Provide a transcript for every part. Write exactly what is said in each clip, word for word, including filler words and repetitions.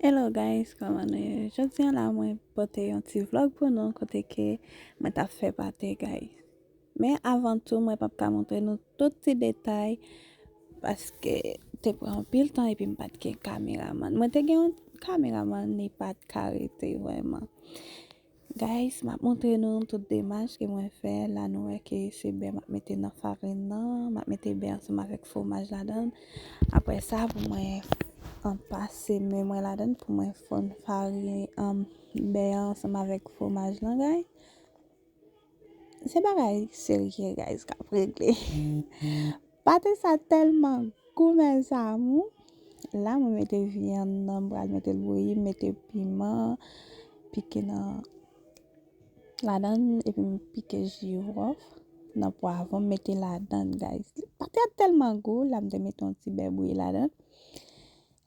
Hello guys, kòman nou ye? Jodi a la mwen pote yon ti vlog pou nou kote ke mwen t ap fè pate guys. Men avan tou mwen p ap ka montre nou tout ti detay paske te pran anpil tan epi m pa t gen kameramann. Mwen te gen yon kameramann, li pa t ka rete vrèman. Guys, m ap montre nou tout demach ke mwen fè. La nou wè ke se bè m ap mete nan farin nan. M ap mete bè ansanm avèk fwomaj ladan. Apre sa, pou mwen anpase men mwen ladan, pou mwen fonn farin, um, bè ansanm avèk fwomaj lan, guys. Se bagay serye, guys, k ap regle. Pate sa tèlman gou, mes amours. La, mwen mete vyann nan, m pral mete l bouyi, m mete piman, pike nan ladan, epi m pike jiwòf nan pwavwon, m mete ladan, guys. Pate a tèlman gou, la m te mete yon ti bè bouyi ladan.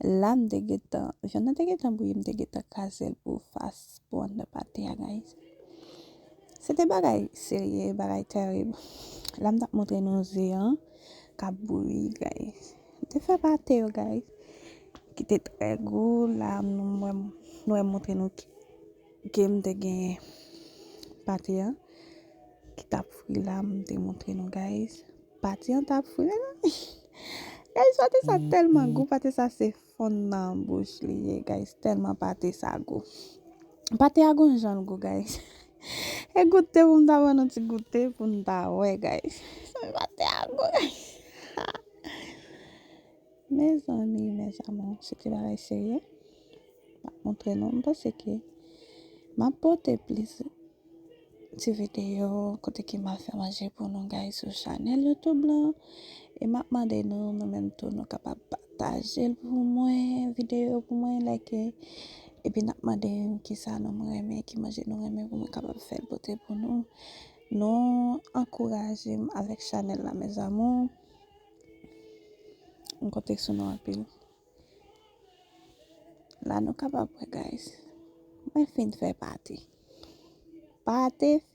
La m te gentan, vyann nan te gentan bouyi, m te gentan kraze l pou fas, pou anndan pate a, guys. Se te bagay serye, bagay tèrib. La m t ap montre nou ze an k ap bouyi, guys. M te fè pate yo, guys, ki te trè gou. La nou wè, nou wè montre nou ki, ke m te gen pate an ki t ap fri la, m te montre nou, guys. Pate an t ap fri, mezanmi. Guys, pate sa tèlman gou, pate sa se fonn nan bouch li ye, guys. Tèlman pate sa gou. Pate a gon jan l gou, guys. E goute pou m ta pran yon ti goute pou n ta wè, guys. Pate a gou, guys. Mezanmi, mes amours, se te bagay serye. M ap montre nou, m panse ke m ap pote plis ti videyo kote ke m ap fè manje pou nou, guys, sou chanèl YouTube lan. E m ap mande nou, nou menm tou, nou kapab pataje l pou mwen, videyo pou mwen, like. Epi n ap mande m kisa nou renmen, ki manje nou renmen pou mwen kapab fè l pote pou nou. Nou ankouraje m avèk chanèl la, mes amours. M konte sou nou anpil. La nou kapab wè, guys. Mwen fin fè pate. Pate fin.